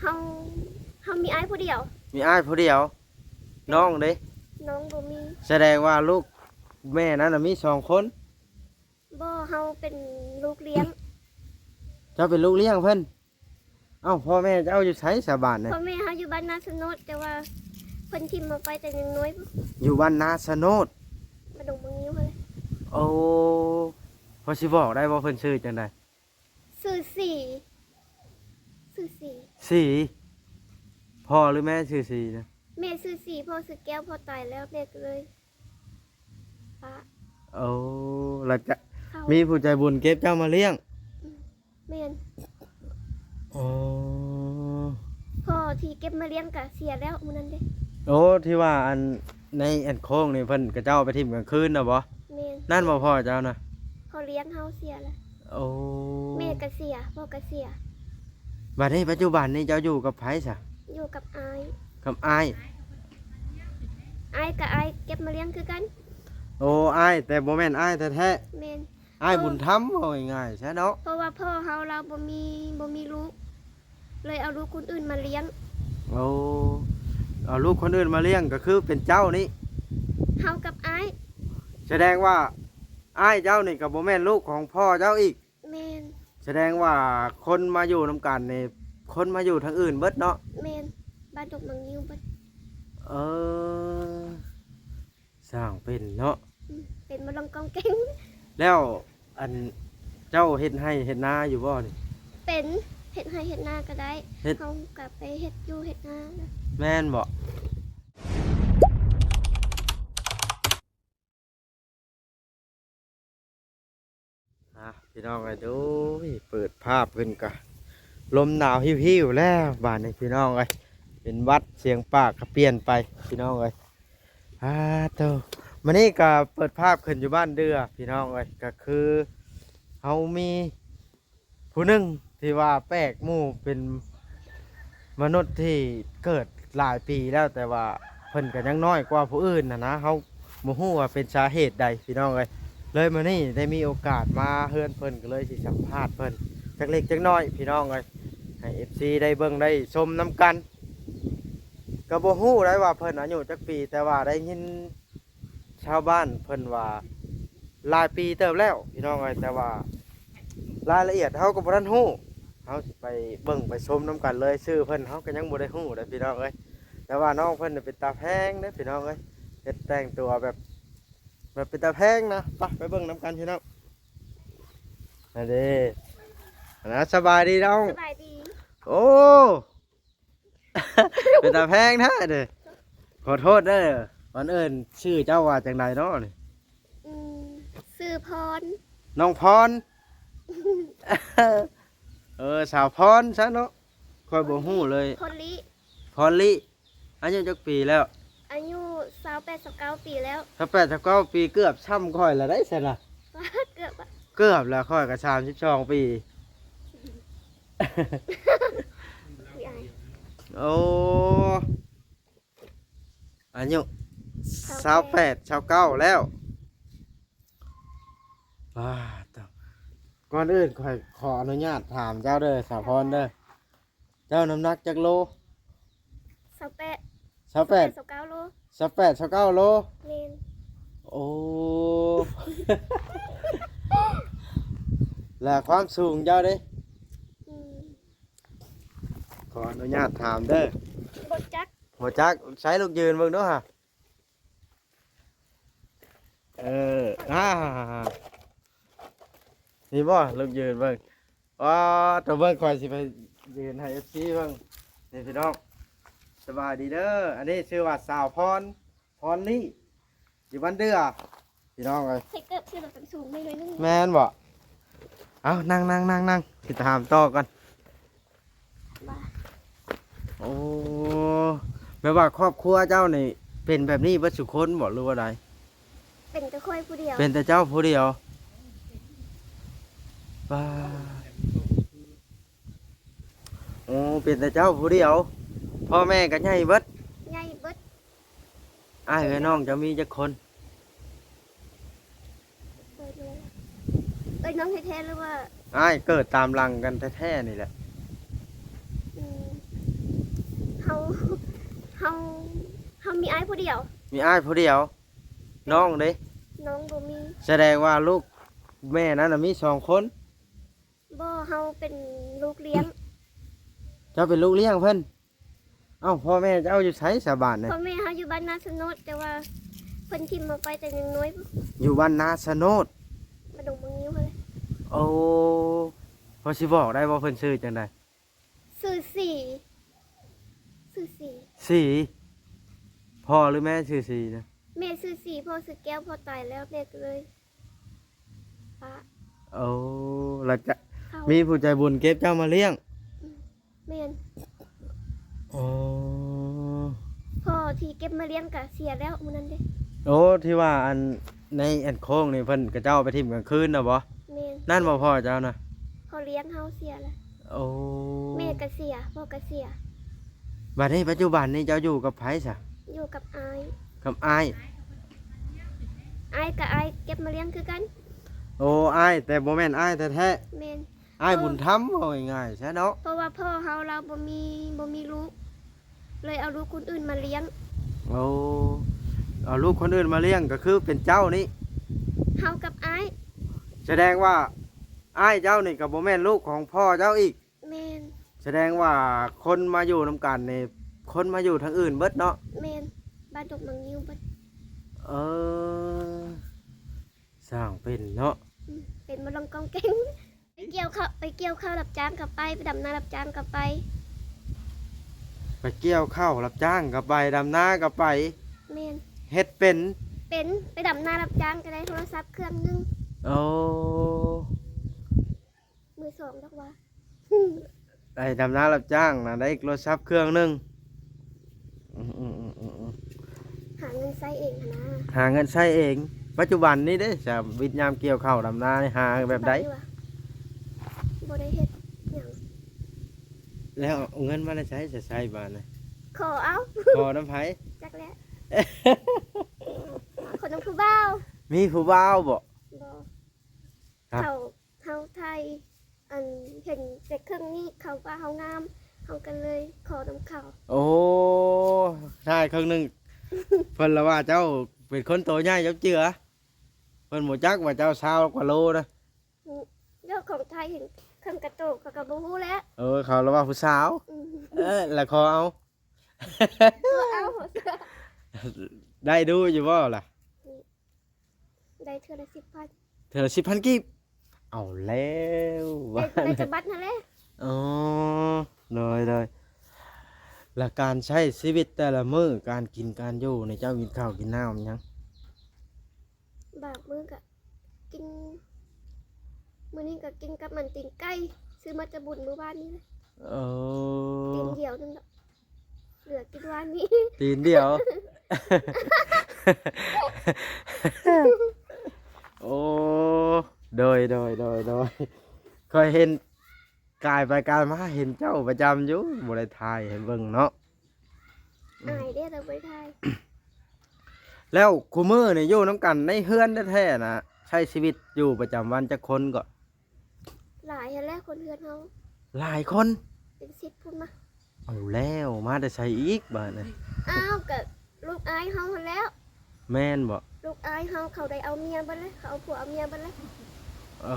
ເຮົາ ເຮົາມີອ້າຍຜູ້ດຽວ. ມີອ້າຍຜູ້ດຽວ. ນ້ອງເດ້? ນ້ອງບໍ່ມີ. ສະແດງວ່າລູກແມ່ນັ້ນນະມີສອງຄົນ? ບໍ່, ເຮົາເປັນລູກລ້ຽງ. ເຈົ້າເປັນລູກລ້ຽງເພິ່ນ? ເອົ້າ ພໍ່ແມ່ເຈົ້າຢູ່ໃສສະບາດນີ້? ພໍ່ແມ່ເຮົາຢູ່ບ້ານນາສະໂນດ, ແຕ່ວ່າເພິ່ນຖິ້ມເຮົາໄປແຕ່ຍັງນ້ອຍ. ຢູ່ບ້ານນາສະໂນດ? ບ້ານດົງບັງງິ້ວຫັ້ນແຫຼະ. ໂອ້ ພໍຊິບອກໄດ້ບໍ່ເພິ່ນຊື່ຈັ່ງໃດ? ຊື່ສີ. ຊື່ສີ. ສີ? ພໍ່ຫຼືແມ່ຊື່ສີນະ? ແມ່ຊື່ສີ, ພໍ່ຊື່ແກ້ວ, ພໍ່ຕາຍແລ້ວ ແມ່ກໍເລີຍປະ. ໂອ້ ແລ້ວກະ ເຂົາ ມີຜູ້ໃຈບຸນເກັບເຈົ້າມາລ້ຽງ? ອືມ ແມ່ນ. ອໍ ພໍ່ທີ່ເກັບມາລ້ຽງກະເສຍແລ້ວມື້ນັ້ນເດ້. ໂອ້ ທີ່ວ່າອັນ ໃນອັນໂຄ້ງນີ້ເພິ່ນ ເຂົາເຈົ້າເອົາໄປຖິ້ມກາງຄືນນະບໍ? ແມ່ນ. ນັ້ນບໍພໍ່ເຈົ້ານະ? ພໍ່ລ້ຽງເຮົາເສຍແລ້ວ. ໂອ້ ແມ່ກໍເສຍ ພໍ່ກໍເສຍ. ບັດນີ້ປັດຈຸບັນນີ້ເຈົ້າຢູ່ກັບໃຜຊະ? ຢູ່ກັບອ້າຍ. ກັບອ້າຍ? ອ້າຍກໍອ້າຍເກັບມາລ້ຽງຄືກັນ. ໂອ້ ອ້າຍ ແຕ່ບໍ່ແມ່ນອ້າຍແທ້ໆ. ແມ່ນ. ອ້າຍບຸນທຳ ເວົ້າງ່າຍໆຊະເນາະ. ເພາະວ່າພໍ່ເຮົາລາວບໍ່ມີ ບໍ່ມີລູກ ເລີຍເອົາລູກຄົນອື່ນມາລ້ຽງ. ໂອ້ ເອົາລູກຄົນອື່ນມາລ້ຽງ ກໍຄືເປັນເຈົ້ານີ້? ເຮົາກັບອ້າຍ. ສະແດງວ່າອ້າຍເຈົ້ານີ້ກໍບໍ່ແມ່ນລູກຂອງພໍ່ເຈົ້າອີກ? ແມ່ນ. ສະແດງວ່າຄົນມາຢູ່ນຳກັນນີ້ ຄົນມາຢູ່ທາງອື່ນເບິດເນາະ? ແມ່ນ. ບ້ານດົງບັງງິ້ວເບິດ. ເອີ ຊ່າງເປັນເນາະ. ອືມ ເປັນມາລົງກອງແກງ. ແລ້ວອັນ ເຈົ້າເຮັດໄຮ່ເຮັດນາຢູ່ບໍ່ນີ້? ເປັນ ເຮັດໄຮ່ເຮັດນາກໍໄດ້. ເຮັດ ເຮົາກໍໄປເຮັດຢູ່ເຮັດນານະ. ແມ່ນບໍ່? ອ່ະ ພີ່ນ້ອງເອີຍ ໂອ້ຍ ເປີດພາບຂຶ້ນກະລົມໜາວຫິວໆແລ້ວບາດນີ້ ພີ່ນ້ອງເອີຍ. ເປັນຫວັດ ສຽງປາກກະປ່ຽນໄປ ພີ່ນ້ອງເອີຍ. ອາໂຕ ມື້ນີ້ກະເປີດພາບຂຶ້ນຢູ່ບ້ານເດື່ອ ພີ່ນ້ອງເອີຍ. ກະຄືເຮົາມີ ຜູ້ໜຶ່ງທີ່ວ່າແປກໝູ່ ເປັນມະນຸດທີ່ເກີດຫຼາຍປີແລ້ວ ແຕ່ວ່າເພິ່ນກໍຍັງນ້ອຍກວ່າຜູ້ອື່ນຫັ້ນນະ. ເຮົາບໍ່ຮູ້ວ່າເປັນສາເຫດໃດ ພີ່ນ້ອງເອີຍ. ເລີຍມື້ນີ້ໄດ້ມີໂອກາດມາເຮືອນເພິ່ນ ກໍເລີຍຊິສຳພາດເພິ່ນຈັກເລັກຈັກນ້ອຍ ພີ່ນ້ອງເອີຍ ໃຫ້ເອັຟຊີໄດ້ເບິ່ງໄດ້ຊົມນຳກັນ. ກໍບໍ່ຮູ້ໄດ້ວ່າເພິ່ນອາຍຸຈັກປີ ແຕ່ວ່າໄດ້ຍິນ ຊາວບ້ານເພິ່ນວ່າຫຼາຍປີເຕີບແລ້ວ ພີ່ນ້ອງເອີຍ, ແຕ່ວ່າລາຍລະອຽດເຮົາກໍບໍ່ທັນຮູ້. ເຮົາຊິໄປເບິ່ງໄປຊົມນຳກັນເລີຍ. ຊື່ເພິ່ນເຮົາກໍຍັງບໍ່ໄດ້ຮູ້ເດ້ ພີ່ນ້ອງເອີຍ, ແຕ່ວ່ານ້ອງເພິ່ນນີ້ເປັນຕາແພງເດ້ ພີ່ນ້ອງເອີຍ, ເຮັດແຕ່ງຕົວແບບ ແບບເປັນຕາແພງນະ. ໄປ ໄປເບິ່ງນຳກັນ ພີ່ນ້ອງ. ອັນນີ້ ອັນນັ້ນ ສະບາຍດີນ້ອງ. ສະບາຍດີ. ໂອ້ ເປັນຕາແພງແທ້ເດ້. ຂໍໂທດເດີ ກ່ອນອື່ນ ຊື່ເຈົ້າວ່າຈັ່ງໃດເນາະນີ້? ອືມ ຊື່ພອນ. ນ້ອງພອນ. ເອີ ສາວພອນຊະເນາະ, ຂ້ອຍບໍ່ຮູ້ເລີຍ. ພອນລິ. ພອນລິ. ອາຍຸຈັກປີແລ້ວ? ອາຍຸຊາວແປດ ຊາວເກົ້າປີແລ້ວ. ຊາວແປດ ຊາວເກົ້າປີ ເກືອບຊ່ຳຂ້ອຍລະໄດ໋ຊັ້ນນະ. ເກືອບ ເກືອບແລ້ວ, ຂ້ອຍກໍສາມສິບສອງປີ. ໂອ້ ອາຍຸຊາວແປດ ຊາວເກົ້າແລ້ວ. ວ້າ ກ່ອນອື່ນຂ້ອຍຂໍອະນຸຍາດຖາມເຈົ້າເດີ ສາວພອນເດີ, ເຈົ້ານ້ຳໜັກຈັກໂລ? ຊາວແປດ. ຊາວແປດ ຊາວເກົ້າໂລ. ຊາວແປດ ຊາວເກົ້າໂລ. ແມ່ນ. ໂອ້ ແລະຄວາມສູງເຈົ້າເດ? ອືມ ຂໍອະນຸຍາດຖາມເດີ. ບໍ່ຈັກ. ບໍ່ຈັກ. ໃຊ້ລູກຢືນເບິ່ງດູຫາ. ເອີ ອ່າ ນີ້ບໍ່ ລູກຢືນເບິ່ງ. ອໍ ໂຕເບິ່ງ ຂ້ອຍຊິໄປຢືນໃຫ້ເອັຟຊີເບິ່ງ. ນີ້ພີ່ນ້ອງ ສະບາຍດີເດີ. ອັນນີ້ຊື່ວ່າສາວພອນ ພອນລີ້ ຢູ່ບ້ານເດື່ອ ພີ່ນ້ອງເອີຍ. ໃສ່ເກີບຊື່ລະ ສູງໄປໜ້ອຍໜຶ່ງ. ແມ່ນບໍ່? ເອົາ ນັ່ງໆໆໆ ຊິຖາມຕໍ່ກ່ອນ. ວ່າ ໂອ້ ແບບວ່າຄອບຄົວເຈົ້ານີ້ເປັນແບບນີ້ເບິດສູ່ຄົນບໍ່ ຫຼືວ່າໃດ? ເປັນແຕ່ຂ້ອຍຜູ້ດຽວ. ເປັນແຕ່ເຈົ້າຜູ້ດຽວ? ປ້າ ໂອ້ ເປັນແຕ່ເຈົ້າຜູ້ດຽວ, ພໍ່ແມ່ກໍໃຫຍ່ເບິດ? ໃຫຍ່ເບິດ. ອ້າຍເອື້ອຍນ້ອງເຈົ້າມີຈັກຄົນ? ເອື້ອຍນ້ອງແທ້ໆ ຫຼືວ່າ ອ້າຍເກີດຕາມຫຼັງກັນແທ້ໆນີ້ແຫຼະ. ອືມ ເຮົາ ເຮົາມີອ້າຍຜູ້ດຽວ. ມີອ້າຍຜູ້ດຽວ. ນ້ອງເດ້? ນ້ອງບໍ່ມີ. ສະແດງວ່າລູກແມ່ນັ້ນນະມີສອງຄົນ? ບໍ່, ເຮົາເປັນລູກລ້ຽງ. ເຈົ້າເປັນລູກລ້ຽງເພິ່ນ? ເອົ້າ ພໍ່ແມ່ເຈົ້າຢູ່ໃສສະບາດນີ້? ພໍ່ແມ່ເຮົາຢູ່ບ້ານນາສະໂນດ, ແຕ່ວ່າເພິ່ນຖິ້ມເຮົາໄປແຕ່ຍັງນ້ອຍ. ຢູ່ບ້ານນາສະໂນດ? ບ້ານດົງບັງງິ້ວຫັ້ນແຫຼະ. ໂອ້ ພໍຊິບອກໄດ້ບໍ່ເພິ່ນຊື່ຈັ່ງໃດ? ຊື່ສີ. ຊື່ສີ. ສີ. ພໍ່ຫຼືແມ່ຊື່ສີນະ? ແມ່ຊື່ສີ, ພໍ່ຊື່ແກ້ວ, ພໍ່ຕາຍແລ້ວ ແມ່ກໍເລີຍປະ. ໂອ້ ແລ້ວກະ ເຂົາ ມີຜູ້ໃຈບຸນເກັບເຈົ້າມາລ້ຽງ? ອືມ ແມ່ນ. ອໍ ພໍ່ທີ່ເກັບມາລ້ຽງກະເສຍແລ້ວມື້ນັ້ນເດ້. ໂອ້ ທີ່ວ່າອັນ ໃນອັນໂຄ້ງນີ້ເພິ່ນ ເຂົາເຈົ້າເອົາໄປຖິ້ມກາງຄືນນະບໍ? ແມ່ນ. ນັ້ນບໍພໍ່ເຈົ້ານະ? ພໍ່ລ້ຽງເຮົາເສຍແລ້ວ. ໂອ້ ແມ່ກໍເສຍ, ພໍ່ກໍເສຍ. ບັດນີ້ປັດຈຸບັນນີ້ເຈົ້າຢູ່ກັບໃຜຊະ? ຢູ່ກັບອ້າຍ. ກັບອ້າຍ? ອ້າຍກໍອ້າຍເກັບມາລ້ຽງຄືກັນ. ໂອ້ ອ້າຍ ແຕ່ບໍ່ແມ່ນອ້າຍແທ້ໆ. ແມ່ນ. ອ້າຍບຸນທຳ ເວົ້າງ່າຍໆຊະເນາະ. ເພາະວ່າພໍ່ເຮົາລາວບໍ່ມີ ບໍ່ມີລູກ ເລີຍເອົາລູກຄົນອື່ນມາລ້ຽງ. ໂອ້ ເອົາລູກຄົນອື່ນມາລ້ຽງ ກໍຄືເປັນເຈົ້ານີ້? ເຮົາກັບອ້າຍ. ສະແດງວ່າອ້າຍເຈົ້ານີ້ກໍບໍ່ແມ່ນລູກຂອງພໍ່ເຈົ້າອີກ? ແມ່ນ. ສະແດງວ່າຄົນມາຢູ່ນຳກັນນີ້ ຄົນມາຢູ່ທາງອື່ນເບິດເນາະ? ແມ່ນ. ບ້ານດົງບັງງິ້ວເບິດ. ເອີ ຊ່າງເປັນເນາະ. ອືມ ເປັນມາລອງກອງແກງ. ໄປກ່ຽວເຂົ້າ ໄປກ່ຽວເຂົ້າຮັບຈ້າງກໍໄປ, ໄປດຳນາຮັບຈ້າງກໍໄປ. ໄປກ່ຽວເຂົ້າຮັບຈ້າງກໍໄປ, ດຳນາກໍໄປ. ແມ່ນ. ເຮັດເປັນ? ເປັນ. ໄປດຳນາຮັບຈ້າງກໍໄດ້ໂທລະສັບເຄື່ອງໜຶ່ງ. ໂອ້ ມືສອງດອກວ່າ. ໄປດຳນາຮັບຈ້າງນະ ໄດ້ໂທລະສັບເຄື່ອງໜຶ່ງ. ອືມໆໆໆໆ ຫາເງິນໃຊ້ເອງຫັ້ນນະ. ຫາເງິນໃຊ້ເອງ. ປັດຈຸບັນນີ້ເດ້ ຊະ ວິດຍາມກ່ຽວເຂົ້າດຳນານີ້ ຫາແບບໃດ? ສະບາຍຢູ່ຫວາ? ບໍ່ໄດ້ເຮັດຫຍັງ. ແລ້ວເອົາເງິນມາແຕ່ໃສ ຈະໃຊ້ບາດນະ? ຂໍເອົາ. ຂໍນຳໃຜ? ຈັກແຫຼະ. ຂໍນຳຜູ້ບ່າວ. ມີຜູ້ບ່າວບໍ? ບໍ່. ເຂົາ ເຮົາຖ່າຍ ອັນ ເຫັນແຕ່ເຄິ່ງນີ້ ເຂົາວ່າເຮົາງາມ ເຮົາກໍເລີຍຂໍນຳເຂົາ. ໂອ້ ຖ່າຍເຄິ່ງໜຶ່ງ ເພິ່ນລະວ່າເຈົ້າເປັນຄົນໂຕໃຫຍ່ຈັກເທື່ອ ເພິ່ນບໍ່ຈັກວ່າເຈົ້າຊາວກວ່າໂລນະ. ອືມ ເຈົ້າຂອງຖ່າຍເຫັນເຄິ່ງກະໂຕ ເຂົາກໍບໍ່ຮູ້ແຫຼະ. ເອີ ເຂົາລະວ່າຜູ້ສາວ. ອືມ ເອີ ລະຂໍເອົາ ເອົາ ໄດ້ດູຢູ່ບໍ່ລະ? ໄດ້ເທື່ອລະສິບພັນ. ເທື່ອລະສິບພັນກີບ. ເອົາແລ້ວ ໄດ້ ໄດ້ແຕ່ບັດຫັ້ນແຫຼະ. ອໍ ໂດຍໆ ແລ້ວການໃຊ້ຊີວິດແຕ່ລະມື້ ການກິນການຢູ່ນີ້ ເຈົ້າກິນເຂົ້າກິນນ້ຳຫຍັງ? ບາງມື້ກະກິນ ມື້ນີ້ກະກິນກັບມັນຕີນໄກ່ ຊື້ມາແຕ່ບຸນມື້ວານນີ້ແຫຼະ. ເອີ ຕີນດຽວໜຶ່ງດອກ. ເຫຼືອກິນວານນີ້ ຕີນດຽວ. ໂອ້ ໂດຍໆໆໆ ຂ້ອຍເຫັນ ກາຍໄປກາຍມາເຫັນເຈົ້າປະຈຳຢູ່ ບໍ່ໄດ້ຖ່າຍໃຫ້ເບິ່ງເນາະ. ອາຍເດ້ ແຕ່ບໍ່ໄດ້ຖ່າຍ. ແລ້ວຄູ່ມື້ນີ້ຢູ່ນຳກັນໃນເຮືອນແທ້ໆນະ ໃຊ້ຊີວິດຢູ່ປະຈຳວັນຈັກຄົນເກາະ? ຫຼາຍຫັ້ນແຫຼະ ຄົນເຮືອນເຮົາ. ຫຼາຍຄົນ? ເປັນສິບພຸ້ນມະ. ເອົາແລ້ວ ມາແຕ່ໃສອີກບາດນີ້? ອ້າວ ກະລູກອ້າຍເຮົາຫັ້ນແຫຼ້ວ. ແມ່ນບໍ? ລູກອ້າຍເຮົາ ເຂົາໄດ້ເອົາເມຍເບິດແລ້ວ ເຂົາເອົາຜົວເອົາເມຍເບິດແລ້ວ. ເອີ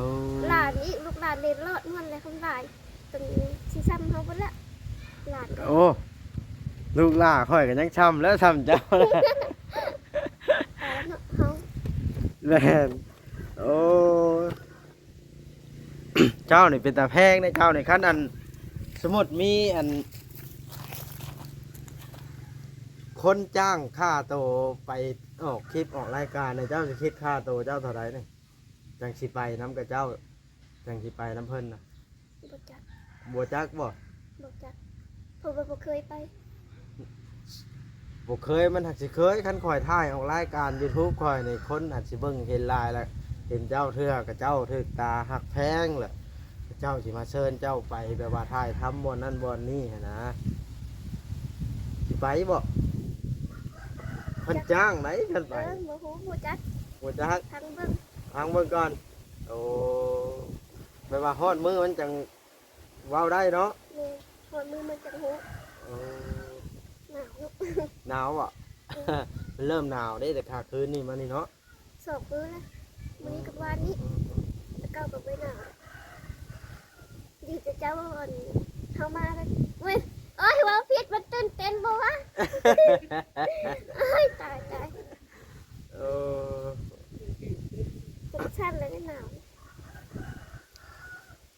ຫຼານອີກ ລູກຫຼານເລນລອດໝົດແລ້ວ ຄົນຫຼາຍ ຈົນຊິຊ່ຳເຮົາເບິດແລ້ວ ຫຼານ. ໂອ້ ລູກຫຼານຂ້ອຍກໍຍັງຊ່ຳແລ້ວ ຊ່ຳເຈົ້າ. ຕາຍແລ້ວເນາະເຮົາ. ແມ່ນ. ໂອ້ ເຈົ້ານີ້ເປັນຕາແພງເດ້ເຈົ້ານີ້. ຄັນອັນ ສົມມຸດມີອັນ ຄົນຈ້າງຄ່າໂຕໄປອອກຄລິບອອກລາຍການນີ້ ເຈົ້າຊິຄິດຄ່າໂຕເຈົ້າເທົ່າໃດນີ້? ຈັ່ງຊິໄປນຳກັບເຈົ້າ ຈັ່ງຊິໄປນຳເພິ່ນນະ. ບໍ່ຈັກ. ບໍ່ຈັກບໍ? ບໍ່ຈັກ ເພາະວ່າບໍ່ເຄີຍໄປ. ບໍ່ເຄີຍ ມັນຫາກຊິເຄີຍ. ຄັນຂ້ອຍຖ່າຍອອກລາຍການຢູທູບຂ້ອຍນີ້ ຄົນອາດຊິເບິ່ງເຫັນຫຼາຍລະ ເຫັນເຈົ້າເທື່ອ ຂະເຈົ້າຖືກຕາຮັກແພງລະ ຂະເຈົ້າຊິມາເຊີນເຈົ້າໄປ ແບບວ່າຖ່າຍທຳບ່ອນນັ້ນບ່ອນນີ້ຫັ້ນນະ. ຊິໄປບໍ? ເພິ່ນຈ້າງໃດ ຄັນໄປ. ເອີ ບໍ່ຮູ້ ບໍ່ຈັກ. ບໍ່ຈັກ ຟັງເບິ່ງ ຟັງເບິ່ງກ່ອນ. ໂອ້ ແບບວ່າຮອດມື້ມັນຈັ່ງເວົ້າໄດ້ເນາະ. ແມ່ນ ຮອດມື້ມັນຈັ່ງຮູ້. ເອີ ໜາວເນາະ ໜາວບໍ? ເອີ ມັນເລີ່ມໜາວເດ້ ແຕ່ຂ້າຄືນນີ້ມານີ້ເນາະ ສອງມື້ແລ້ວ ມື້ນີ້ກັບວານນີ້ ອືມໆໆ ແຕ່ເກົ່າກໍບໍ່ໜາວ ດີແຕ່ເຈົ້າ ອັນ ເຮົາມາແລ້ວ ໂອ້ຍ ໂອ້ຍ ເວົ້າຜິດ ມັນຕື່ນເຕັ້ນບໍ່ວະ ໂອ້ຍ ຕາຍ ຕາຍ ເອີ ເປັນຊັ້ນແລ້ວໜາວ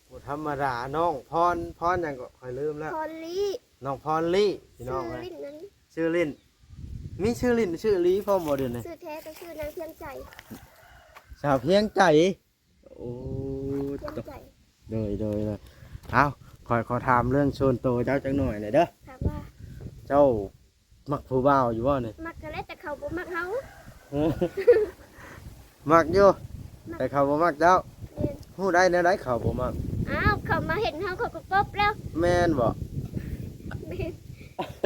ບໍ່ທຳມະດາ ນ້ອງພອນ ພອນຫຍັງເກາະ ຂ້ອຍລືມແລ້ວ ພອນລີ ນ້ອງພອນລີ ພີ່ນ້ອງເອີຍ ຊື່ຫຼິ້ນນັ້ນ ຊື່ຫຼິ້ນ ມີຊື່ຫຼິ້ນຊື່ອີຫຼີພ້ອມບໍ່ດຽວນີ້? ຊື່ແທ້ກໍຊື່ນາງພຽງໃຈ ສາວພຽງໃຈ ໂອ້ ພຽງໃຈ ໂດຍ ໂດຍ ໂດຍ ເອົ້າ ຂ້ອຍຂໍຖາມເລື່ອງສ່ວນໂຕເຈົ້າຈັກໜ່ອຍແດ່ເດີ ຖາມວ່າ ເຈົ້າມັກຜູ້ບ່າວຢູ່ບໍ່ນີ້? ມັກຫັ້ນແຫຼະ ແຕ່ເຂົາບໍ່ມັກເຮົາ ມັກຢູ່ ມັກ ແຕ່ເຂົາບໍ່ມັກເຈົ້າ ແມ່ນ ຮູ້ໄດ້ແນວໃດເຂົາບໍ່ມັກ? ອ້າວ ເຂົາມາເຫັນເຮົາເຂົາກໍປົບແລ້ວ ແມ່ນບໍ່? ແມ່ນ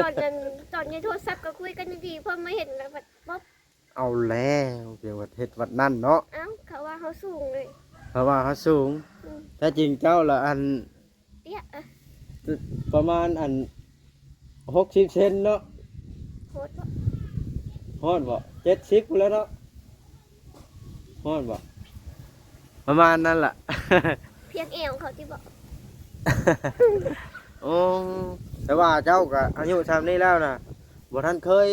ຕອນນັ້ນ ຕອນໃນໂທລະສັບກໍຄຸຍກັນດີໆ ພໍມາເຫັນແລ້ວບັດປົບ ເອົາແລ້ວ ເປັນຫວັດເຮັດຫວັດນັ້ນເນາະ ເອົ້າ ເຂົາວ່າເຮົາສູງເລີຍ ເຂົາວ່າເຮົາສູງ ອືມ ແທ້ຈິງເຈົ້າລະອັນ ເຕ້ຍ ປະມານອັນ ຫົກສິບເຊັນເນາະ ຮອດບໍ່? ຮອດບໍ່? ເຈັດສິບພຸ້ນແຫຼະເນາະ ຮອດບໍ່? ປະມານນັ້ນລະ ພຽງແອວເຂົາຕິບໍ? ໂອ້ ແຕ່ວ່າເຈົ້າກະອາຍຸຊ່ຳນີ້ແລ້ວນະ ບໍ່ທັນເຄີຍ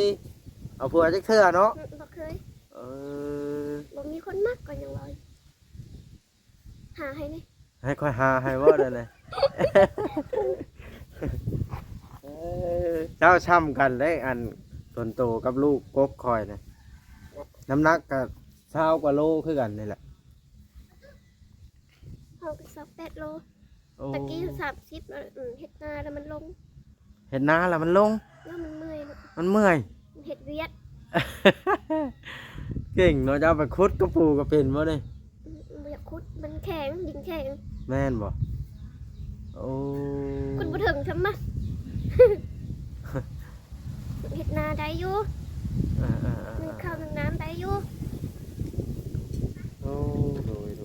ເອົາຜົວຈັກເທື່ອເນາະ? ອືມ ບໍ່ເຄີຍ ເອີ ບໍ່ມີຄົນມັກກໍຍັງວ່າ ຫາໃຫ້ແດ່ ໃຫ້ຂ້ອຍຫາໃຫ້ບໍ່ດຽວນີ້? ເອີ ເຈົ້າຊ່ຳກັນເດ້ ອັນ ຕົນໂຕກັບລູກກົກຂ້ອຍນະ ນ້ຳໜັກກະຊາວກວ່າໂລຄືກັນນີ້ແຫຼະ ເຮົາກໍຊາວແປດໂລ ໂອ້ ຕະກີ້ສາມສິບ ອືມ ເຮັດນາແລ້ວມັນລົງ ເຮັດນາແລ້ວມັນລົງ ແລ້ວມັນເມື່ອຍເນາະ ມັນເມື່ອຍ ເຮັດວຽກ ເກັ່ງເນາະ ເຈົ້າໄປຂຸດກະປູກະເປັນບໍ່ນີ້? ອືມ ບໍ່ຢາກຂຸດ ມັນແຂງ ດິນແຂງ ແມ່ນບໍ່? ໂອ້ ຂຸດບໍ່ເຖິງຊ່ຳມະ ເຮັດນາໄດ້ຢູ່ ເອີໆໆໆ ໜຶ້ງເຂົ້າໜຶ້ງນ້ຳໄດ້ຢູ່ ໂອ້ ໂດຍໆໆ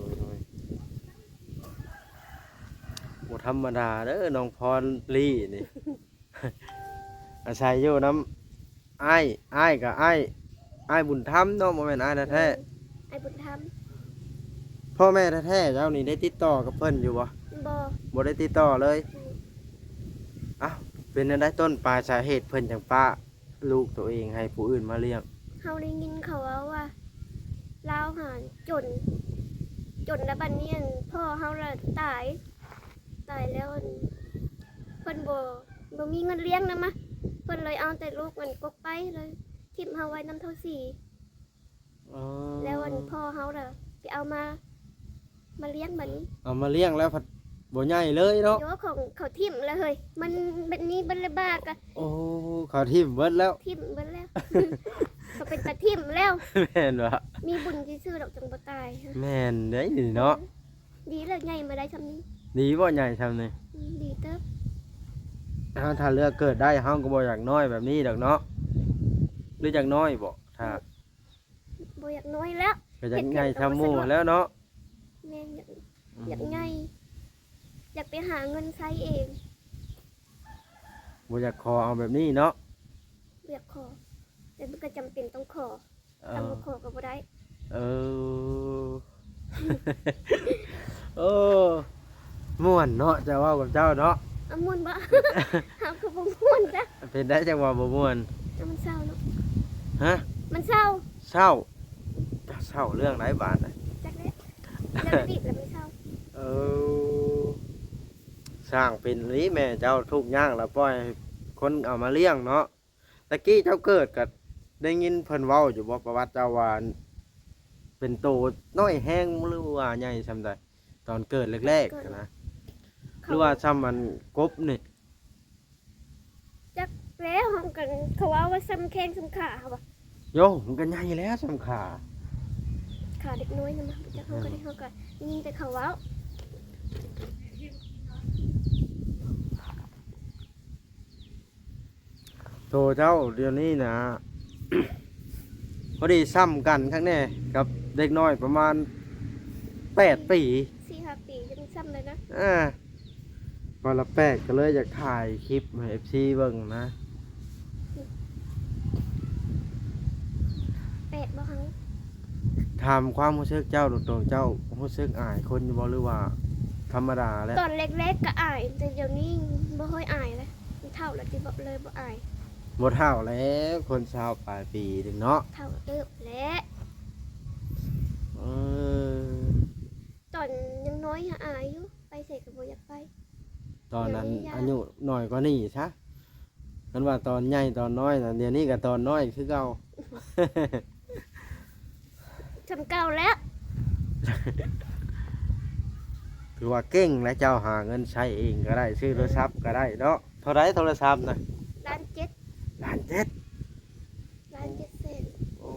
ບໍ່ທຳມະດາເດີ ນ້ອງພອນລີນີ້ ອາໄສຢູ່ນຳອ້າຍ ອ້າຍກະອ້າຍ ອ້າຍບຸນທຳເນາະ ບໍ່ແມ່ນອ້າຍແທ້ໆ ແມ່ນ ອ້າຍບຸນທຳ ພໍ່ແມ່ແທ້ໆເຈົ້ານີ້ໄດ້ຕິດຕໍ່ກັບເພິ່ນຢູ່ບໍ່? ບໍ່ ບໍ່ໄດ້ຕິດຕໍ່ເລີຍ ອືມ ອ້າວ ເປັນແນວໃດຕົ້ນປາຍສາເຫດເພິ່ນຈັ່ງປະ ລູກໂຕເອງໃຫ້ຜູ້ອື່ນມາລ້ຽງ? ເຮົາໄດ້ຍິນເຂົາເວົ້າວ່າ ລາວຫັ້ນຈົນ ຈົນແລ້ວບັດນີ້ ອັນ ພໍ່ເຮົາລະຕາຍ ຕາຍແລ້ວ ອັນ ເພິ່ນບໍ່ ບໍ່ມີເງິນລ້ຽງນຳມະ ເພິ່ນເລີຍເອົາແຕ່ລູກ ອັນ ກົກໄປ ເລີຍຖິ້ມເຮົາໄວ້ນຳເຖົ້າສີ ອໍ ແລ້ວ ອັນ ພໍ່ເຮົາລະໄປເອົາມາ ມາລ້ຽງບັດນີ້ ເອົາມາລ້ຽງແລ້ວພັດບໍ່ໃຫຍ່ເລີຍເນາະ ໂຍ ຂອງເຂົາຖິ້ມແລ້ວເຮີ້ຍ ມັນແບບນີ້ເບິດລະບາກະ ໂອ້ ເຂົາຖິ້ມເບິດແລ້ວ ຖິ້ມເບິດແລ້ວ ເຂົາເປັນຕາຖິ້ມແລ້ວ ແມ່ນບໍ່? ມີບຸນຊື່ໆດອກຈັ່ງບໍ່ຕາຍ ແມ່ນເດ້ນີ້ເນາະ ເອີ ດີແລ້ວໃຫຍ່ມາໄດ້ຊ່ຳນີ້ ດີບໍ່ໃຫຍ່ຊ່ຳນີ້? ອືມ ດີເຕີບ ເຮົາຖ້າເລືອກເກີດໄດ້ ເຮົາກໍບໍ່ຢາກນ້ອຍແບບນີ້ດອກເນາະ ຫຼືຢາກນ້ອຍບໍ່? ຖ້າ ບໍ່ຢາກນ້ອຍແລ້ວ ກໍຢາກໃຫຍ່ຊ່ຳໝູ່ແລ້ວເນາະ ແມ່ນ ຢາກ ອືມ ຢາກໃຫຍ່ ຢາກໄປຫາເງິນໃຊ້ເອງ ບໍ່ຢາກຂໍເອົາແບບນີ້ເນາະ ບໍ່ຢາກຂໍ ແຕ່ມັນກໍຈຳເປັນຕ້ອງຂໍ ເອີ ຖ້າບໍ່ຂໍກໍບໍ່ໄດ້ ເອີ ໂອ້ ມ່ວນເນາະ ຈະເວົ້າກັບເຈົ້າເນາະ ອາ ມ່ວນບໍ່? ເຮົາກໍບໍ່ມ່ວນຈ້ະ ເປັນໄດ້ຈັ່ງວ່າບໍ່ມ່ວນ? ເອົາ ມັນເສົ້າເນາະ ຮະ? ມັນເສົ້າ ເສົ້າ ເສົ້າເລື່ອງໃດບາດນະ? ຈັກແຫຼະ ເລື່ອງອະດີດລະມັນເສົ້າ ເອີ ຊ່າງເປັນອີ່ຫຼີ ແມ່ເຈົ້າທຸກຍາກລະປ່ອຍໃຫ້ຄົນເອົາມາລ້ຽງເນາະ ຕະກີ້ເຈົ້າເກີດກະໄດ້ຍິນເພິ່ນເວົ້າຢູ່ບໍ່ ປະຫວັດເຈົ້າວ່າ ເປັນໂຕນ້ອຍແຮງ ຫຼືວ່າໃຫຍ່ຊ່ຳໃດ ຕອນເກີດແລກໆຫັ້ນນະ ຫຼືວ່າຊ່ຳອັນກົບນີ້? ຈັກແລ້ວ ເຮົາກໍ ເຂົາເວົ້າວ່າຊ່ຳແຂ້ງຊ່ຳຂາ ເຮົາວ່າ ໂຢ ມັນກໍໃຫຍ່ແລ້ວຊ່ຳຂາ ຂາເດັກນ້ອຍນະ ບໍ່ຈັກ ເຮົາກໍໄດ້ ເຮົາກໍໄດ້ຍິນແຕ່ເຂົາເວົ້າ. ໂຕເຈົ້າດຽວນີ້ນະ ພໍດີຊ່ຳກັນຄັກແນ່ກັບເດັກນ້ອຍປະມານແປດປີ ສີ່ຫ້າປີ ຈັ່ງຊ່ຳເລີຍນະ ເອີ ປາລະແປດ ກໍເລີຍຢາກຖ່າຍຄລິບໃຫ້ເອັຟຊີເບິ່ງນະ ມັນ ບໍ່ເຮົາ. ຖາມຄວາມຮູ້ສຶກເຈົ້າໂດຍຕົງ ເຈົ້າຮູ້ສຶກອາຍຄົນຢູ່ບໍ່ ຫຼືວ່າທຳມະດາແລ້ວ? ຕອນເລັກໆກໍອາຍ ແຕ່ດຽວນີ້ບໍ່ຄ່ອຍອາຍແລ້ວ ມັນເຖົ້າແລ້ວຕິ ບໍ່ ເລີຍບໍ່ອາຍ. ບໍ່ເຖົ້າແລ້ວ ຄົນຊາວປາຍປີໜຶ່ງເນາະ ເຖົ້າເຕີບແລ້ວ. ເອີ ຕອນຍັງນ້ອຍຫາອາຍຢູ່ ໄປໃສກໍບໍ່ຢາກໄປ. ຕອນນັ້ນ ດຽວນີ້ຢ້ານ ອາຍຸນ້ອຍກວ່ານີ້ຊະ ຄັນວ່າຕອນໃຫຍ່ຕອນນ້ອຍນະ ດຽວນີ້ກໍຕອນນ້ອຍຄືເກົ່າ ສ່ຳເກົ່າແລ້ວ. ຖືວ່າເກັ່ງແລ້ວ ເຈົ້າຫາເງິນໃຊ້ເອງກໍໄດ້ ຊື້ໂທລະສັບກໍໄດ້ເນາະ. ເທົ່າໃດໂທລະສັບນະ? ລ້ານເຈັດ. ລ້ານເຈັດ? ລ້ານເຈັດແສນ. ໂອ້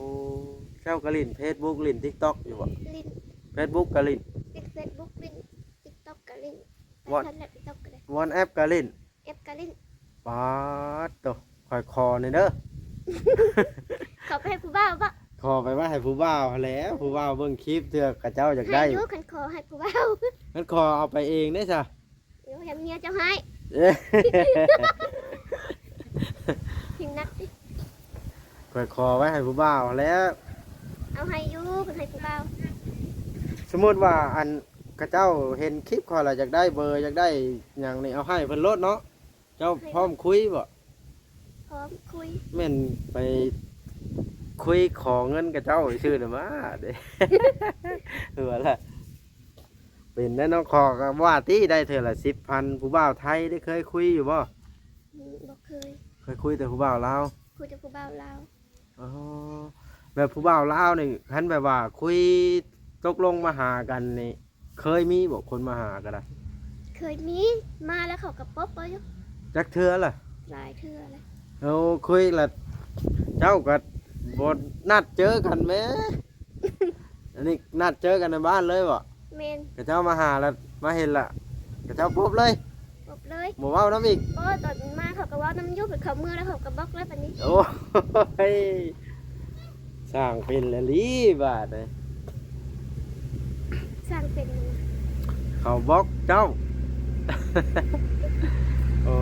ເຈົ້າກໍຫຼິ້ນເຟສບຸກ ຫຼິ້ນຕິກຕັອກຢູ່ບໍ່? ຫຼິ້ນ. ເຟສບຸກກໍຫຼິ້ນ? ຫຼິ້ນເຟສບຸກ ຫຼິ້ນຕິກຕັອກກໍຫຼິ້ນ ໄປ ວ່າ ທັນແລ້ວຕິກຕັອກກໍໄດ້ ວອດແອັບກໍຫຼິ້ນ? ແອັບກໍຫຼິ້ນ. ປາດໂທ້ ຂ້ອຍຂໍແດ່ເດີ ຂໍໄປໃຫ້ຜູ້ບ່າວບໍ? ຂໍໄປໄວ້ໃຫ້ຜູ້ບ່າວຫັ້ນແຫຼະ ຜູ້ບ່າວເບິ່ງຄລິບ ເທື່ອເຂົາເຈົ້າຢາກໄດ້ ໃຫ້ຢູ່ ຄັນຂໍໃຫ້ຜູ້ບ່າວ ຄັນຂໍເອົາໄປເອງເດ້ຊະ. ໂອ້ຍ ຢ້ານເມຍເຈົ້າຮ້າຍ ເອີ ພິມນັດຕິ ຂ້ອຍຂໍໄວ້ໃຫ້ຜູ້ບ່າວຫັ້ນແຫຼະ ເອົາໃຫ້ຢູ່ ເພິ່ນໃຫ້ຜູ້ບ່າວ. ສົມມຸດວ່າ ອັນ ເຂົາເຈົ້າເຫັນຄລິບຂ້ອຍແລ້ວ ຢາກໄດ້ເບີ ຢາກໄດ້ຫຍັງນີ້ ເອົາໃຫ້ເພິ່ນໂລດເນາະ. ເຈົ້າ ໃຫ້ ພ້ອມຄຸຍບໍ່? ພ້ອມຄຸຍ. ແມ່ນໄປຄຸຍຂໍເງິນເຂົາເຈົ້າຊື່ໆນະມາເດ້ ເອີ ວ່າລະ ເປັນແດ່ເນາະ. ຂໍກໍວ່າຕິ ໄດ້ເທື່ອລະສິບພັນ. ຜູ້ບ່າວໄທໄດ້ເຄີຍຄຸຍຢູ່ບໍ່? ອືມ ບໍ່ເຄີຍ. ເຄີຍຄຸຍແຕ່ຜູ້ບ່າວລາວ? ຄຸຍແຕ່ຜູ້ບ່າວລາວ. ອໍ ແບບຜູ້ບ່າວລາວນີ້ ຄັນແບບວ່າຄຸຍຕົກລົງມາຫາກັນນີ້ ເຄີຍມີບໍ່ ຄົນມາຫາກໍໄດ້? ເຄີຍມີ ມາແລ້ວເຂົາກໍປົບເອົາຢູ່. ຈັກເທື່ອລະ? ຫຼາຍເທື່ອແລ້ວ. ໂອ້ ຄຸຍລະ ເຈົ້າກໍບໍ່ນັດເຈີກັນແມ້? ອັນນີ້ນັດເຈີກັນໃນບ້ານເລີຍບໍ? ແມ່ນ. ເຂົາເຈົ້າມາຫາລະ ມາເຫັນລະ ເຂົາເຈົ້າປົບເລີຍ? ປົບເລີຍ. ບໍ່ເວົ້ານຳອີກ? ບໍ່ ຕອນມາເຂົາກໍເວົ້ານຳຢູ່ ເຂົາເມືອແລ້ວເຂົາກໍບລັອກແລ້ວບາດນີ້. ໂອ້ຍ ຊ່າງເປັນແລ້ວລີ້ບາດນີ້ ຊ່າງເປັນ ເຂົາບລັອກເຈົ້າ. ໂອ້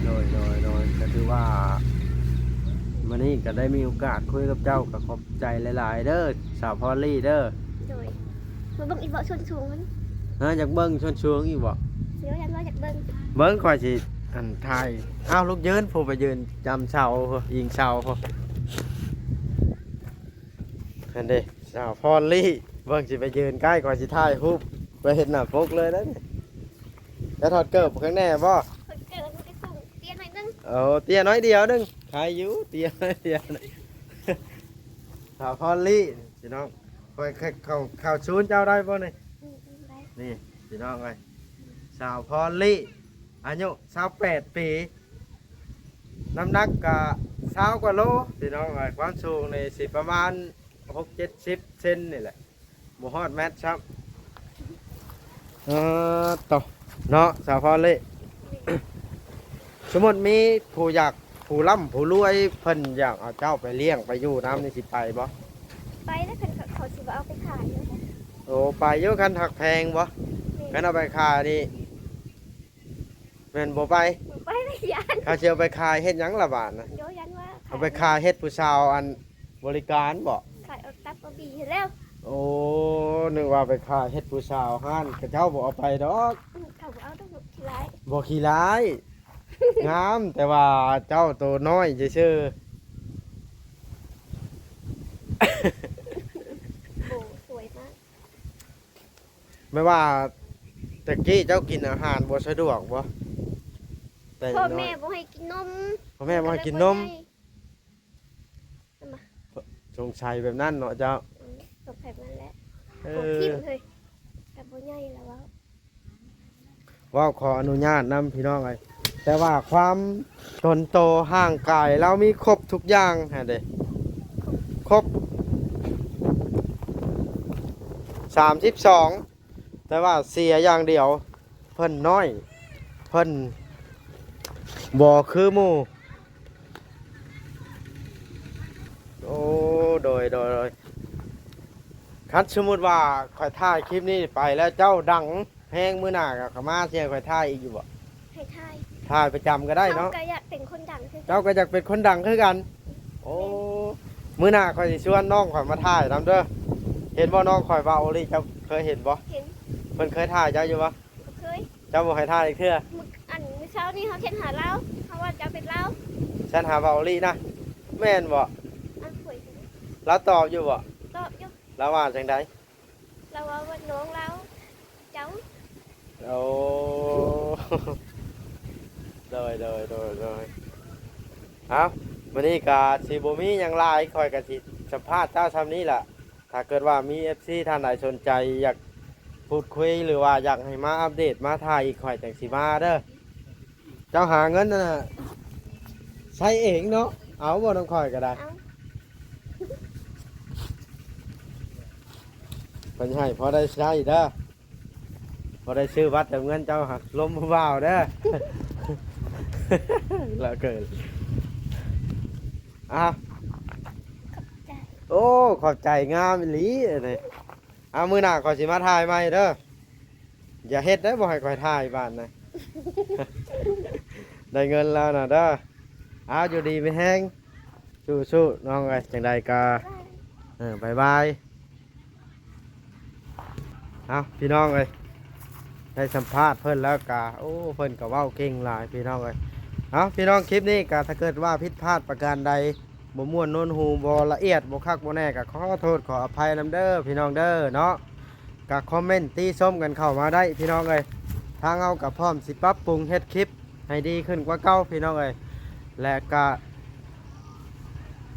ໂດຍ ໂດຍ ໂດຍ ກໍຖືວ່າ ມື້ນີ້ກໍໄດ້ມີໂອກາດຄຸຍກັບເຈົ້າ ກໍຂອບໃຈຫຼາຍໆເດີ ສາວພອນລີເດີ. ໂດຍ. ມາເບິ່ງອີກບໍ່ ສ່ວນສູງມັນ? ຮະ ຢາກເບິ່ງສ່ວນສູງອີກບໍ່? ໂດຍ ຢ້ານວ່າຢາກເບິ່ງ. ເບິ່ງ ຂ້ອຍຊິ ອັນ ຖ່າຍ. ອ້າວ ລູກຢືນ ຜູ້ໄປຢືນຈຳເສົາ ອີງເສົາພຸ້ນ ຫັ້ນເດ້. ສາວພອນລີ ເບິ່ງ ຊິໄປຢືນໃກ້ ຂ້ອຍຊິຖ່າຍຮູບໄປເຮັດໜ້າປົກເລີຍເດ້. ຈະຖອດເກີບຂ້າງແນ່ບໍ່? ຖອດເກີບ ມັນກໍສູງ ເຕ້ຍໜ້ອຍໜຶ່ງ. ໂອ້ ເຕ້ຍໜ້ອຍດຽວໜຶ່ງ ໄຄຢູ່ ເຕ້ຍໜ້ອຍດຽວໜຶ່ງ. ສາວພອນລີ ພີ່ນ້ອງ ຂ້ອຍເຂົ້າ ເຂົ້າສູນເຈົ້າໄດ້ບໍ່ນີ້? ອືມ ໄດ້. ນີ້ ພີ່ນ້ອງເອີຍ ສາວພອນລີ ອາຍຸຊາວແປດປີ ນ້ຳໜັກກະຊາວກວ່າໂລ ພີ່ນ້ອງເອີຍ. ຄວາມສູງນີ້ຊິປະມານຫົກເຈັດສິບເຊັນນີ້ແຫຼະ ບໍ່ຮອດແມັດຊ້ຳ. ເອີ ໂຕ ເນາະ ສາວພອນລີ ສົມມຸດມີຜູ້ຢາກ ຜູ້ລ່ຳຜູ້ລວຍ ເພິ່ນຢາກເອົາເຈົ້າໄປລ້ຽງໄປຢູ່ນຳນີ້ ຊິໄປບໍ່? ໄປແລ້ວ ຄັນເຂົາ ເຂົາຊິບໍ່ເອົາໄປຂາຍເນາະ. ໂອ້ ໄປຢູ່ ຄັນຮັກແພງບໍ່? ແມ່ນ. ຄັນເອົາໄປຂາຍນີ້ ແມ່ນບໍ່ໄປ? ບໍ່ໄປແລ້ວ ຢ້ານ. ເຂົາຊິເອົາໄປຂາຍເຮັດຫຍັງລະບາດນະ? ໂດຍ ຢ້ານວ່າ ເອົາໄປຂາຍເຮັດຜູ້ສາວ ອັນ ບໍລິການບໍ? ຂາຍເອົາຕັບເອົາບີຫັ້ນແລ້ວ. ໂອ້ ນຶກວ່າໄປຂາຍເຮັດຜູ້ສາວ ຮ້ານເຂົາເຈົ້າບໍ່ເອົາໄປດອກ. ອືມ ເຂົາບໍ່ເອົາດອກ ຂີ້ລ້າຍ. ບໍ່ຂີ້ລ້າຍ ງາມ ແຕ່ວ່າເຈົ້າໂຕນ້ອຍຊື່ໆ. ໂອ້ ສວຍມາກ. ແມ່ນວ່າແຕ່ກີ້ເຈົ້າກິນອາຫານບໍ່ສະດວກບໍ່? ແຕ່ ພໍ່ແມ່ ນ້ອຍ ບໍ່ໃຫ້ກິນນົມ ພໍ່ແມ່ບໍ່ໃຫ້ກິນນົມ. ເອີ ສົງໄສແບບນັ້ນເນາະເຈົ້າ. ອືມ ສົງໄສແບບນັ້ນແຫຼະ. ເອີ ໂອ້ ຖິ້ມເຮີ້ຍ ກໍບໍ່ໃຫຍ່ລະເວົ້າ. ເວົ້າຂໍອະນຸຍາດນຳພີ່ນ້ອງເອີຍ ແຕ່ວ່າຄວາມຕົນໂຕຮ່າງກາຍລາວມີຄົບທຸກຢ່າງຫັ້ນເດ້ ຄົບ ສາມສິບສອງ ແຕ່ວ່າເສຍຢ່າງດຽວ ເພິ່ນນ້ອຍ ເພິ່ນບໍ່ຄືໝູ່. ໂອ້ ໂດຍ ໂດຍ ໂດຍ ຄັນສົມມຸດວ່າຂ້ອຍຖ່າຍຄລິບນີ້ໄປແລ້ວເຈົ້າດັງແຮງ ມື້ໜ້າກໍເຂົ້າມາຊິໃຫ້ຂ້ອຍຖ່າຍອີກຢູ່ບໍ່? ໃຫ້ຖ່າຍ. ຖ່າຍປະຈຳກໍໄດ້ເນາະ. ເຮົາກໍຢາກເປັນຄົນດັງຄືກັນ. ເຈົ້າກໍຢາກເປັນຄົນດັງຄືກັນ. ໂອ້ ແມ່ນ. ມື້ໜ້າຂ້ອຍຊິຊວນນ້ອງຂ້ອຍມາຖ່າຍນຳເດີ. ເຫັນບໍ່ນ້ອງຂ້ອຍເວົ້າອີ່ຫຼີ ເຈົ້າເຄີຍເຫັນບໍ່? ເຫັນ. ເພິ່ນເຄີຍຖ່າຍເຈົ້າຢູ່ບໍ່? ບໍ່ເຄີຍ. ເຈົ້າບໍ່ໃຫ້ຖ່າຍຈັກເທື່ອ? ມື້ ອັນ ມື້ເຊົ້ານີ້ເຮົາແຊັດຫາລາວ ເຮົາວ່າເຈົ້າເປັນລາວ. ແຊັດຫາເວົ້າອີ່ຫຼີນະ? ແມ່ນບໍ່? ອັນ ຂ້ອຍ ລາວຕອບຢູ່ບໍ່? ຕອບຢູ່. ລາວວ່າຈັ່ງໃດ? ລາວວ່າ ວ່ານ້ອງລາວ ເຈົ້າ. ໂອ້ ໂດຍ ໂດຍ ໂດຍ ໂດຍ. ເອົ້າ ມື້ນີ້ກະຊິບໍ່ມີຫຍັງຫຼາຍ ຂ້ອຍກະຊິສຳພາດເຈົ້າຊ່ຳນີ້ລະ. ຖ້າເກີດວ່າມີເອັຟຊີທ່ານໃດສົນໃຈຢາກພູດຄຸຍ ຫຼືວ່າຢາກໃຫ້ມາອັບເດດມາຖ່າຍອີກ ຂ້ອຍຈັ່ງຊິມາເດີ. ເຈົ້າຫາເງິນນັ້ນນະໃຊ້ເອງເນາະ. ເອົາບໍ່ ນຳຂ້ອຍກໍໄດ້? ເອົາ. ເພິ່ນໃຫ້ພໍໄດ້ໃຊ້ເດີ. ບໍ່ໄດ້ຊື້ບັດເຕີມເງິນເຈົ້າຫາລົມຜູ້ບ່າວເດີ. ລະເກີນ. ອ້າວ ຂອບໃຈ. ໂອ້ ຂອບໃຈ ງາມອີ່ຫຼີອັນນີ້. ເອົາ ມື້ໜ້າຂ້ອຍຊິມາຖ່າຍໃໝ່ເດີ. ຢ່າເຮັດເດີ ບໍ່ໃຫ້ຂ້ອຍຖ່າຍບາດນະ. ໄດ້ເງິນແລ້ວນະເດີ. ອ້າວ ຢູ່ດີມີແຮງ. ສູ້ໆ ນ້ອງເອີຍ. ຈັ່ງໃດກໍ ເອີ ບາຍບາຍ. ເອົ້າ ພີ່ນ້ອງເອີຍ ໄດ້ສຳພາດເພິ່ນແລ້ວກະ ໂອ້ ເພິ່ນກະເວົ້າເກັ່ງຫຼາຍ ພີ່ນ້ອງເອີຍ. ເອົ້າ ພີ່ນ້ອງ ຄລິບນີ້ກະ ຖ້າເກີດວ່າຜິດພາດປະການໃດ ບໍ່ມ່ວນໂນນຫູ ບໍ່ລະອຽດ ບໍ່ຄັກບໍ່ແນ່ ກະຂໍໂທດຂໍອະໄພນຳເດີ ພີ່ນ້ອງເດີເນາະ. ກະຄອມເມັນຕິຊົມກັນເຂົ້າມາໄດ້ ພີ່ນ້ອງເອີຍ. ທາງເຮົາກະພ້ອມຊິປັບປຸງເຮັດຄລິບ ໃຫ້ດີຂຶ້ນກວ່າເກົ່າ ພີ່ນ້ອງເອີຍ. ແລະກະ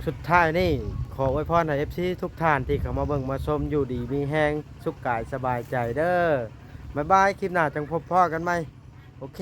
ສຸດທ້າຍນີ້ ຂໍອວຍພອນໃຫ້ເອັຟຊີທຸກທ່ານທີ່ເຂົ້າມາເບິ່ງມາຊົມ ຢູ່ດີມີແຮງ ສຸກກາຍສະບາຍໃຈເດີ. ບາຍບາຍ. ຄລິບໜ້າຈັ່ງພົບພໍ້ກັນໃໝ່. ໂອເຄ.